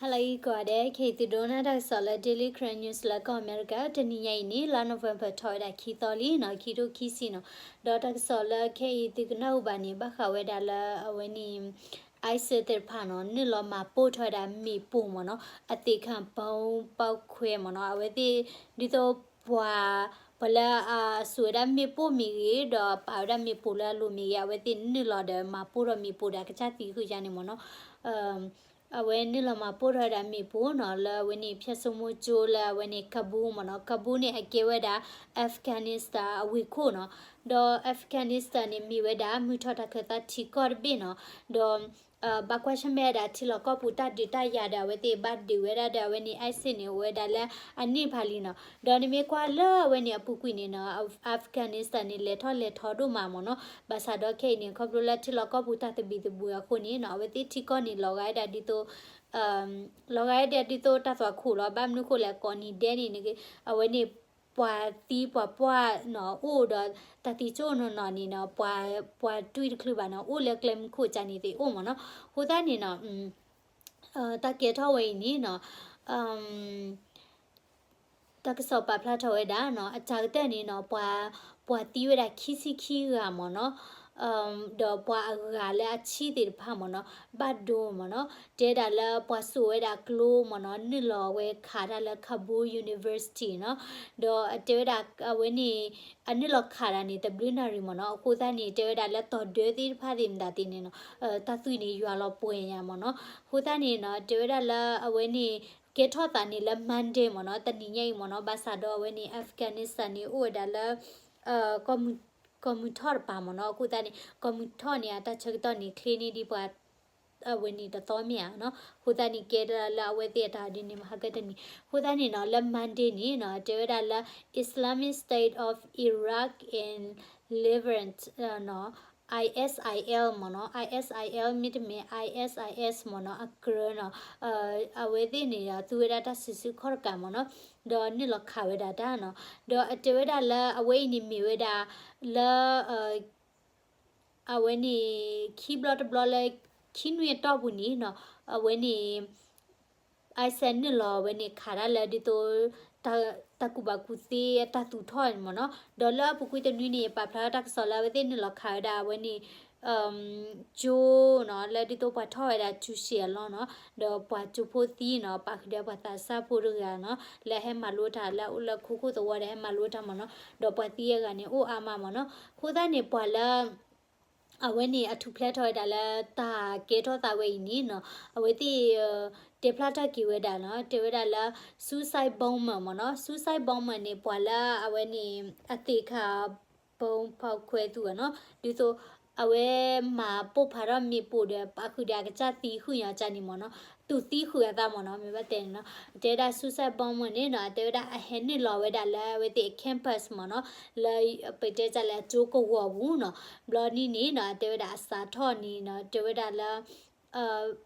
ဟါလၢအဂ့ၤကိးဂၤဒဲး, ခဲအံၤသုဒိကနၣ်တၢ်ကစီၣ်လၢ Daily Karen News လၢကီၢ်အမဲရကၤ, တနံၤညါအံၤန့ၣ် လါ November ထီၣ်ဝဲဒၣ်ခံသီလံနီၤ, ခံထိခံဆံနီၤ. ဒီးတၢ်ကစီၣ်လၢခဲအံၤသုကနၢ်ဟူဘၣ်န့ၣ် ဘၣ်ဃးဝဲဒၣ်လၢအဝဲန့ၣ် ISIS သ့ၣ်တဖၣ်နီၤ နုာ်လီၤမၤပိၢ်ထီၣ်ဝဲဒၣ်မ့ၣ်ပိၢ်မ့ၢ်နီၤ, အသ့ၣ်ခၣ်ဘီပီခွဲမ့ၢ်နီၤ, အဝဲသ့ၣ် ဒ်သိးပှၤ ပှၤလၢအစိာ်ဝဲဒၣ်မ့ၣ်ပိၢ်မ့ၢ်ဂ့ၤ, ဒီးပာ်ဝဲဒၣ်မ့ၣ်ပိၢ်လၢအလိၤမ့ၢ်ဂ့ၤ, အဝဲသ့ၣ်နုာ်လီၤဒီးမၤပိၢ်ထီၣ်မ့ၣ်ပိၢ်ဒီးအကစၢ်သံဃုာ်ယါန့ၣ်မ့ၢ်နီၤ. အဝဲနုာ်လီၤမၤပိၢ်ထီၣ်ဝဲဒၣ်မ့ၣ်ပိၢ်နီၤ လၢအဝဲန့ၣ် ဖၠၣ်စိမိကၠိလၢအဝဲန့ၣ် Kabul မ့ၢ်နီၤ, Kabul န့ၣ် အကဲဝဲဒၣ် Afghanistan အဝ့ၢ်ခိၣ်နီၤ. ဒီး Afghanistan န့ၣ် မ့ၢ်ဝဲဒၣ်မုၢ်ထီၣ်တၢ်ခၢၣ်သးထံကီၢ်တဘ့ၣ်နီၤ. ဒီး ဘၣ်ကွၢ်ဆၢၣ်မဲာ်ဝဲဒၣ်ထံလီၢ်ကီၢ်ပူၤတၢ်ဒုးတၢ်ယၤဒီး အဝဲသ့ၣ်ဘၣ်ဒုးဝဲဒၣ်ဒီး အဝဲန့ၣ် ISIS န့ၣ် အိၣ်ဝဲဒၣ်လၢအန့ၢ်ဖးလံနီၤ. ဒီးနမ့ၢ်ကွၢ်လၢအဝဲန့ၣ်အပူၤကွံာ်န့ၣ်နီၤ Afghanistan န့ၣ် လဲၤထီၣ်လဲၤထီဒိၣ်မးမ့ၢ်နီၤ. ဘၣ်ဆၣ်ဒီးခဲအံၤန့ၣ် ခီဖျိလၢထံလီၢ်ကီၢ်ပူၤတၢ်သဘံၣ်သဘုၣ်အဃိန့ၣ်နီၤ အဝဲသ့ၣ်ထံကီၢ်န့ၣ် လီၤဂာ်ဝဲဒၣ်ဒ်သိး လီၤဂာ်ဝဲဒၣ်ဒ်သိးတၢ်သွၣ်ခိၣ်လီၤ. ဘၣ်မနုၤဃိလဲၣ် ကိးနံၤဒဲးန့ၣ် အဝဲန့ၣ် ပှၤသံပှၤပှၢ်နီၤ အိၣ်ဒီးတၢ်သံကၠိၣ်နီၢ်နီၢ်န့ၣ်နီၤ ပှၤတွံၢ်တချုးဘၣ်နီၤ အိၣ်လၢကျဲမုၢ်ခိၣ်ကၢ်န့ၣ်သ့ၣ်အိၣ်မ့ၢ်နီၤ. အဃိသတးန့ၣ်နီၤ တၢ်ကဲထီၣ်ဝဲအံၤန့ၣ်နီၤ တၢ်ကစီၣ်ပာ်ဖျါထီၣ်ဝဲဒၣ်နီၤ အတၢ်ကတၢၢ်န့ၣ်နီၤ ပှၤ ပှၤသံဝဲဒၣ်ခံဆံခံဂၤမ့ၢ်နီၤ ဒီးပှၤအဂၤလၢအဆံသ့ၣ်တဖၣ်မ့ၢ်နီၤ ဘၣ်ဒိမ့ၢ်နီၤ တဲဒၣ်လၢပှၤစိာ်ဝဲဒၣ်ကျိမ့ၢ်နီၤ နုာ်လီၤဝဲခးတၢ်လၢ Kabul University နီၤ ဒီးတဲဝဲဒၣ်အဝဲန့ၣ် အနုာ်လီၤခးတၢ်န့ၣ် တဘျုးနၣ်ရံၣ်မ့ၢ်နီၤ အဃိသတးန့ၣ် တဲဝဲဒၣ်လၢတီၤဒၢသ့ၣ်တဖၣ်သ့ၣ်မတၤသ့ၣ်န့ၣ်နီၤ တၢ်သွံၣ်န့ၣ်ယွၤလီၤပှဲၤညါမ့ၢ်နီၤ အဃိသတးန့ၣ်နီၤ တဲဝဲဒၣ်လၢအဝဲန့ၣ် ကဲထီၣ်သးန့ၣ်လၢ Monday မ့ၢ်နီၤ တနံၤညါအံၤမ့ၢ်နီၤ ဘၣ်ဆၣ်ဒီးအဝဲန့ၣ် Afghanistan န့ၣ် အိၣ်ဝဲဒၣ်လၢ ကီၢ်မုၢ်ထီၣ်တပၤမ့ၢ်နီၤ အဃိသတးန့ၣ် ကီၢ်မုၢ်ထီၣ်န့ၣ် အတၢ်ဆၢကတီၢ်န့ၣ် ချ့န့ၢ်ဒံးပှၤ အဝဲန့ၣ်တသီမ့ၢ်ဧါနီၤ အဃိသတးန့ၣ် ကဲဒၣ်လၢအဝဲသ့ၣ်အတၢ်ဒ်န့ၣ်မဟါကတနံၤ အဃိသတးန့ၣ်နီၤ လၢ Monday န့ၣ်နီၤ တဲဝဲဒၣ်လၢ Islamic State of Iraq and Levant နီၤ ISIL မ့ၢ်နီၤ ISIL မ့တမ့ၢ် ISIS မ့ၢ်နီၤ အကြၢးနီၤ အဝဲသ့ၣ်န့ၣ်ဒီး သူဝဲဒၣ်တၢ်စုဆူၣ်ခီၣ်တကးမ့ၢ်နီၤ ဒီးနုာ်လီၤခးဝဲဒၣ်တၢ်နီၤ ဒီးအတဲဝဲဒၣ်လၢအဝဲအံၤန့ၣ်မ့ၢ်ဝဲဒၣ်လၢ အဝဲန့ၣ် ခံဘျီတဘျီလၢ ခံနွံအတီၢ်ပူၤန့ၣ်နီၤ အဝဲန့ၣ် ISIS နုာ်လီၤဝဲန့ၣ်ခးတၢ်လၢဒ်သိး တၢ်ကူၣ်ဘၣ်ကူၣ်သ့အတၢ်သူၣ်ထီၣ်န့ၣ်မ့ၢ်နီၤ ဒီးလၢအပူၤကွံာ်တနွံန့ၣ် ပာ်ဖျါထီၣ်တၢ်ကစီၣ်လၢအဝဲသ့ၣ်နုာ်လီၤခးဝဲဒၣ်အဝဲန့ၣ် ကၠိနီၤ လၢဒ်သိးပှၤထီၣ်ဝဲဒၣ်ကၠိဆံးအလီၢ်နီၤ ဒီးပှၤကၠိဖိသံနီၤ ပာ်ဃုာ်ဒီးပှၤသးစၢ်ဖိတဂၤနီၤ လၢဟဲမၤလိတၢ်လၢအအိၣ်လၢခိခိၣ်သဝီဒီးဟဲမၤလိတၢ်မ့ၢ်နီၤ ဒီးပှၤသံအဂၤန့ၣ်အိၣ်အါမးမ့ၢ်နီၤ အဃိသတးန့ၣ် ပှၤလၢ အဝဲန့ၣ်အထူၣ်ဖျဲးထီၣ်ဝဲဒၣ်လၢတၢ်ကဲထီၣ်သးဝဲအံၤန့ၣ်နီၤ အဝဲသ့ၣ် တဲဖျါထီၣ်က့ၤဝဲဒၣ်နီၤ တဲဝဲဒၣ်လၢ suicide bomber မ့ၢ်နီၤ suicide bomber န့ၣ် ပှၤလၢအဝဲန့ၣ် အသ့ၣ်ခၣ်ဘီဖီခွဲသူနီၤ ဒ်သိး အဝဲမၤပိၢ်ဖးထီၣ်မ့ၣ်ပိၢ်ဒီး ပာ်ဃုာ်ဒီးအကစၢ်သံဃုာ်ညါကၢ်န့ၣ်မ့ၢ်နီၤ သူၣ်သံဃုာ်အသးမ့ၢ်နီၤ မ့ၢ်ဘၣ်တဲန့ၣ်နီၤ တဲဝဲဒၣ် suicide bomber န့ၣ်နီၤ တဲဝဲဒၣ်အဟဲနုာ်လီၤဝဲဒၣ်လၢ အဝဲသ့ၣ်အ campus မ့ၢ်နီၤ လၢပတဲတၢ်လၢအကၠိကဝီၤပူၤနီၤ ဘျီန့ၣ်န့ၣ်နီၤ တဲဝဲဒၣ်အစးထီၣ်န့ၣ်နီၤ တဲဝဲဒၣ်လၢ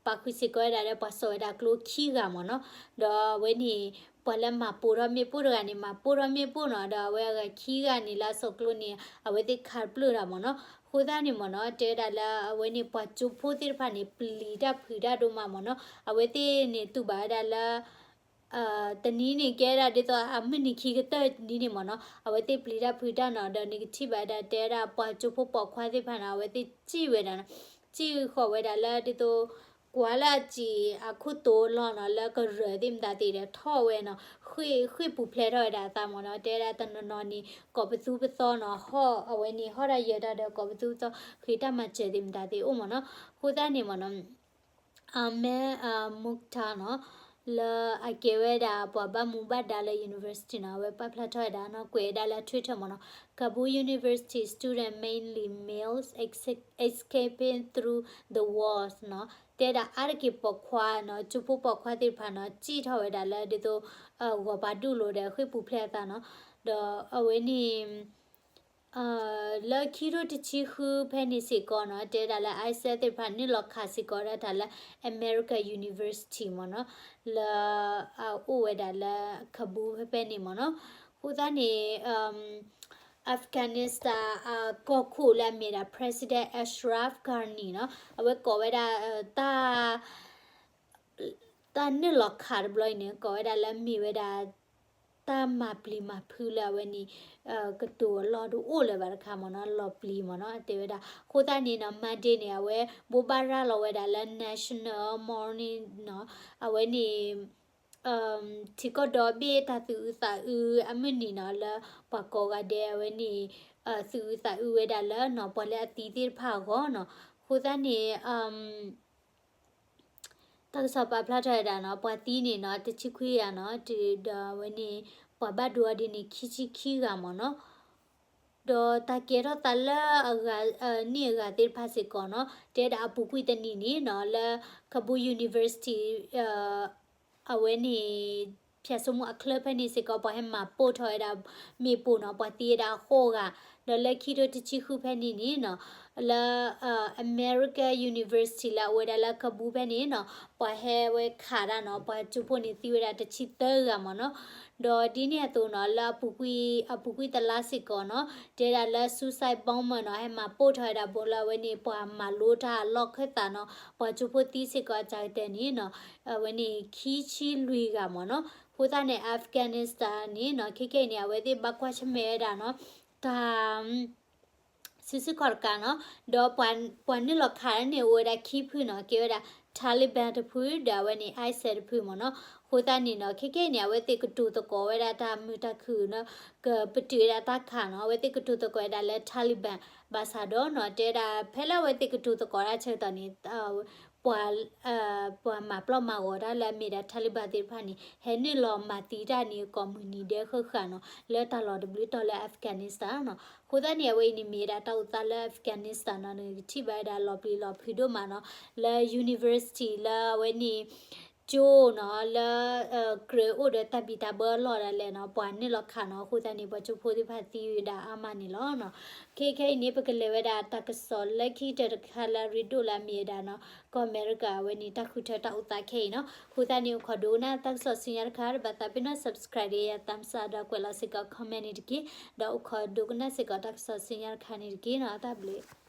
ပာ်ဃုာ်စ့ၢ်ကီးဝဲဒၣ်လၢပှၤစိာ်ဝဲဒၣ်ကျိခံဂၤမ့ၢ်နီၤ ဒီးအဝဲန့ၣ် ပှၤလၢမၤပိၢ်ထီၣ်မ့ၣ်ပိၢ်တဂၤန့ၣ် မၤပိၢ်ထီၣ်မ့ၣ်ပိၢ်နီၤ ဒီးအဝဲအဂၤခံဂၤန့ၣ်လၢအစိာ်ကျိန့ၣ် အဝဲသ့ၣ်ခးပျုၢ်တၢ်မ့ၢ်နီၤ အဃိသတးန့ၣ်မ့ၢ်နီၤ တဲဝဲဒၣ်လၢအဝဲန့ၣ်ပှၤကၠိဖိသ့ၣ်တဖၣ်န့ၣ် ပျံၤတၢ်ဖုးတၢ်ဒိၣ်မးမ့ၢ်နီၤ အဝဲသ့ၣ်န့ၣ်တူၢ်ဘၣ်ဝဲဒၣ်လၢ တနံၤန့ၣ်ကဲဒၣ်ဒ်သိးအမုၢ်နံၤခံကတၢၢ်ဒ်န့ၣ်မ့ၢ်နီၤ အဝဲသ့ၣ်ပျံၤတၢ်ဖုးတၢ်နီၤ ဒီးနကထံၣ်ဘၣ်ဝဲဒၣ်တဲဝဲဒၣ်ပှၤကၠိဖိပိာ်ခွါသ့ၣ်တဖၣ်န့ၣ် အဝဲသ့ၣ်စံၣ်ဝဲဒၣ်နီၤ စံၣ်ဃီၤဝဲဒၣ်လၢဒ်သိး ကွၢ်လၢအစံာ်အခိၣ်တိလီၤနီၤ လၢကရၢၢ်သ့ၣ်မတၤသ့ၣ်ဒီးထီၣ်ဝဲနီၤ ဃ့ၢ်ပူၤဖျဲးထီၣ်ဝဲဒၣ်အသးမ့ၢ်နီၤ တဲဝဲဒၣ်တနီၤနီၤန့ၣ် ကိးပသူပသီနီၤ ဟီၣ်အဝဲန့ၣ် ဟီၣ်တၢ်ယၢၤတၢ်ဒီးကိးပသူပသီ ဃ့တၢ်မၤစၢၤသ့ၣ်မတၤသ့ၣ်အိၣ်မ့ၢ်နီၤ အဃိသတးန့ၣ်မ့ၢ်နီၤ Ahmed Mukhtar နီၤ လၢအကဲဝဲဒၣ်ပှၤဘၣ်မူဘၣ်ဒါလၢ university နီၤ အဝဲပာ်ဖျါထီၣ်ဝဲဒၣ်နီၤ ကွဲးဝဲဒၣ်လၢ Twitter မ့ၢ်နီၤ Kabul University student mainly males escaping through the walls နီၤ တဲဒၣ်အါတက့ၢ်ပိာ်ခွါနီၤ ကၠိဖိပိာ်ခွါသ့ၣ်တဖၣ်နီၤ စံၣ်ထီၣ်ဝဲဒၣ်လၢဒ်သိး ဂီၤပၤဒူၣ်လိာ်ဒီးဃ့ၢ်ပူၤဖျဲးအသးနီၤ ဒီးအဝဲန့ၣ် လၢခံထိတဆံဃုဖဲန့ၣ်စ့ၢ်ကီးနီၤ တဲဒၣ်လၢ ISIS သ့ၣ်တဖၣ်နုာ်လီၤခးစ့ၢ်ကီးဒၣ်တၢ်လၢ American University မ့ၢ်နီၤ လၢအအိၣ်ဝဲဒၣ်လၢ Kabul ဖဲဖဲန့ၣ်မ့ၢ်နီၤ အဃိသတးန့ၣ် Afghanistan အကီၢ်ခိၣ်လၢအမ့ၢ်ဒၣ် President Ashraf Ghani နီၤ အဝဲကိးဝဲဒၣ်တၢ် တၢ်နုာ်လီၤခးတဘျီအံၤန့ၣ် ကိးဝဲဒၣ်လၢမ့ၢ်ဝဲဒၣ် တၢ်မၤပျံၤမၤဖုးလၢအဝဲန့ၣ် ကတိၤအလီၢ်တအိၣ်လၢၤဘၣ်တခါမ့ၢ်နီၤ, လီၤပျံၤမ့ၢ်နီၤ တဲဝဲဒၣ်. အဃိသတးန့ၣ်နီၤ Monday န့ၣ် အဝဲဘိးဘၣ်ရၤလီၤဝဲဒၣ်လၢ National Mourning နီၤ, အဝဲန့ၣ် ထံကီၢ်ဒီဘ့ၣ်တၢ်သူၣ်အုးသးအုးအမုၢ်နံၤနီၤ လၢပှၤကိးဂၤဒဲးအဝဲန့ၣ် သူၣ်အုးသးအုးဝဲဒၣ်လၢနီၤ ပှၤလၢအသံသ့ၣ်တဖၣ်အဂီၢ်နီၤ. အဃိသတးန့ၣ် တၢ်ကစီၣ်ပာ်ဖျါထီၣ်ဝဲဒၣ်နီၤ ပှၤသံန့ၣ်နီၤ တဆံခွံဂၤနီၤ, ဒီးအဝဲန့ၣ် ပှၤဘၣ်ဒိအီၤဒ်န့ၣ် ခံဆံခံဂၤမ့ၢ်နီၤ. ဒီးတၢ်ကဲထီၣ်သးလၢအဂၤ န့ၢ်အဂၤသ့ၣ်တဖၣ်စ့ၢ်ကီးနီၤ, တဲဒၣ်အပူၤကွံာ်တနံၤန့ၣ်နီၤ လၢ Kabul University အဝဲန့ၣ် ဖၠၣ်စိမိၣ်အချၢဖဲန့ၣ်စ့ၢ်ကီး ပှၤဟဲမၤပိာ်ထီၣ်ဝဲဒၣ်မ့ၣ်ပိၢ်နီၤ, ပှၤသံဝဲဒၣ်ဃိးဂၤ, ဒီးလၢခံထိတဆံဃုဖဲန့ၣ်န့ၣ်နီၤ လၢ American University လၢအဝဲဒၣ်လၢ Kabul ဖဲန့ၣ်နီၤ ပှၤဟဲဝဲခးတၢ်နီၤ ပှၤကၠိဖိန့ၣ်သံဝဲဒၣ်တဆံသၢဂၤမ့ၢ်နီၤ. ဒီးဒ်န့ၣ်အသိးနီၤ လၢအပူၤကွံာ် အပူၤကွံာ်တလါစ့ၢ်ကီးနီၤ တဲဒၣ်လၢ suicide bomber နီၤ ဟဲမၤပိာ်ထီၣ်ဝဲဒၣ်ဘိလၢအဝဲန့ၣ် ပှၤမၤလိတၢ်အလီၢ်ခၢၣ်သးနီၤ ပှၤကၠိဖိသံစ့ၢ်ကီးအစှၤကတၢၢ်န့ၣ်နီၤ အဝဲန့ၣ် ခံဆံလွံၢ်ဂၤမ့ၢ်နီၤ. အဃိသတးန့ၣ် Afghanistan န့ၣ်နီၤ ခဲခဲအံၤန့ၣ် အဝဲသ့ၣ်ဘၣ်ကွၢ်ဆၢၣ်မဲာ်ဝဲဒၣ်နီၤ တၢ် စုဆူၣ်ခီၣ်တကးနီၤ, ဒီးပှၤနုာ်လီၤခးန့ၣ်အိၣ်ဝဲဒၣ်ခံဖုနီၤ, ကဲဝဲဒၣ် Taliban တဖု ဒီးအဝဲန့ၣ် ISIS တဖုမ့ၢ်နီၤ. အဃိသတးန့ၣ်နီၤ ခဲခဲအံၤန့ၣ် အဝဲသ့ၣ်ကတိၤသကိးဝဲဒၣ်တၢ်မုာ်တၢ်ခုၣ်နီၤ, ကပတုာ်ဝဲဒၣ်တၢ်ခးနီၤ, အဝဲသ့ၣ်ကတိၤသကိးဝဲဒၣ်လၢ Taliban ဘၣ်ဆၣ်ဒီးနီၤ တဲဒၣ်ဖဲလၢအဝဲသ့ၣ်ကတိၤသကိးတၢ်ဆၢကတီၢ်န့ၣ် ပှၤ ပှၤမၤပျီၢ်မၤဂီၤတၢ်လၢအမ့ၢ်ဒၣ် Taliban သ့ၣ်တဖၣ်န့ၣ် ဟဲနုာ်လီၤမၤသံတၢ်န့ၣ် ကိးမုၢ်နံၤဒဲးဃၣ်ဃၣ်နီၤ လၢတၢ်လီၢ်တဘျုးတီၤလၢ Afghanistan နီၤ. အဃိသတးန့ၣ် အဝဲအံၤန့ၣ်မ့ၢ်ဝဲဒၣ်တၢ်အိၣ်သးလၢ Afghanistan နီၤ နကထံၣ်ဘၣ်ဝဲဒၣ်လီၤပျံၤလီၤဖုးဒိၣ်မးနီၤ လၢ university လၢအဝဲန့ၣ် ကၠိနီၤ လၢ ကြၢးအိၣ်ဒီးတၢ်ဘံၣ်တၢ်ဘၢအလီၢ်ဒၣ်လဲာ်နီၤ ပှၤနုာ်လီၤခးနီၤ. အဃိသတးန့ၣ် ပှၤကၠိဖိသ့ၣ်တဖၣ်သံဝဲဒၣ်အါမးန့ၣ်လီၤ. ခဲခဲအံၤန့ၣ် ပကလဲၤဝဲဒၣ်တၢ်ကစီၣ်လၢခံကတၢၢ်တခါလၢအရ့ဒိၣ်လၢအမ့ၢ်ဝဲဒၣ်နီၤ ကီၢ်အမဲရကၤအဝဲန့ၣ် တၢ်ဃုထၢတၢ်အိၣ်သးခဲအံၤနီၤ. အဃိသတးန့ၣ် အိၣ်ခိးဒိကနၣ်တၢ်ကစီၣ်ဆူညါတခါ တဘၣ်သးပ့ၤနီၣ် subscribe ဒီးယၤ thumbs up ဒီးကွဲးလီၤစ့ၢ်ကီး comment န့ၣ်တက့ၢ်. ဒီးအိၣ်ခိးဒိကနၣ်စ့ၢ်ကီးတၢ်ကစီၣ်ဆူညါတခါန့ၣ်တက့ၢ်နီၤ. တၢ်ဘျုး